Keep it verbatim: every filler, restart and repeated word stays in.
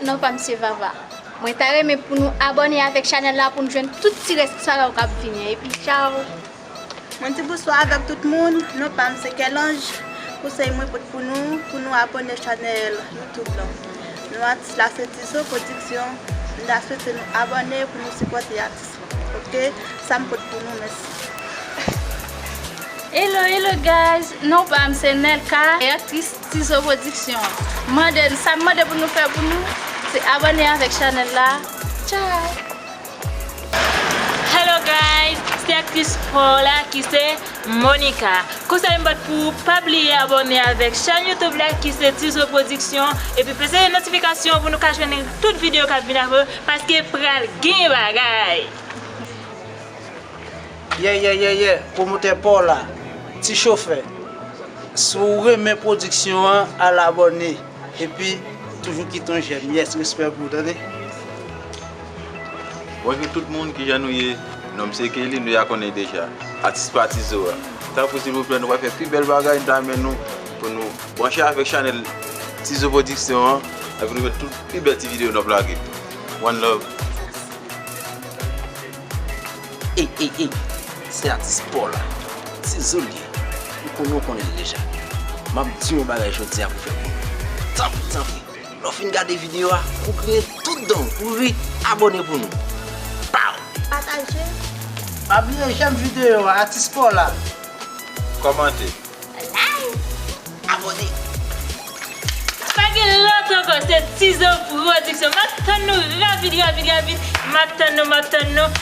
Non pa m se Vava. Mwen ta renmen pou nou abòne avèk chanèl la pou nou jwenn tout ti rès bagay yo k ap vini an. Epi tchaw! Mwen di bonswa avèk tout moun. Non pa m se Kèlanj. Konsèy mwen pot pou nou, pou nou abòne chanèl YouTube lan. Non atis la se Tizo Production. M ta swete nou abòne pou nou sipòte atis lan. Oke? Sa m pot pou nou, mèsi. Hello, hello guys. Non pa m se Nelka, e aktris Tizo Production. Mande n sa m mande pou nou fè pou nou, se abòne avèk chanèl la. Tchaw! Hello guys, se aktris Paula ki se Monica. Konsèy m pot pou ou, pa bliye abòne avèk chèn YouTube la ki se Tizo Production, epi peze notifikasyon pou nou ka jwenn tout videyo k ap vin apre, paske pral gen bagay. Yeah, yeah, yeah, yeah, pwomotè pa w la, ti chofè. Si w renmen pwodiksyon an, al abòne. Epi, toujou kite yon jèm. Yes, respè pou ou, tande? Bonjou tout moun, kijan nou ye? Non m se Kelly, nou ya konnen deja. Atis pa Tizo a. Tanpri silvouplè, nou pral fè pi bèl bagay, nou ta renmen nou pou nou branche avèk chanèl Tizo Production an, epi nou met tout pi bèl ti videyo n ap lage. One love. Ey, ey, ey, se atis pa w la, Tizo l ye. Ou konnen, ou konnen l deja. M ap di w yon bagay jodi a pou fè pou nou. Tanpri, tanpri, lè w fin gade videyo a, pou w griyen tout dan w, pou w ri, abòne pou nou. Pow! Pataje. Pa bliye jèm videyo a, atis pa w la. Kòmante. Like. Abòne! Pa gen lòt ankò, se Tizo Production. M ap tann nou rapid, rapid, rapid. M ap tann nou, m ap tann nou.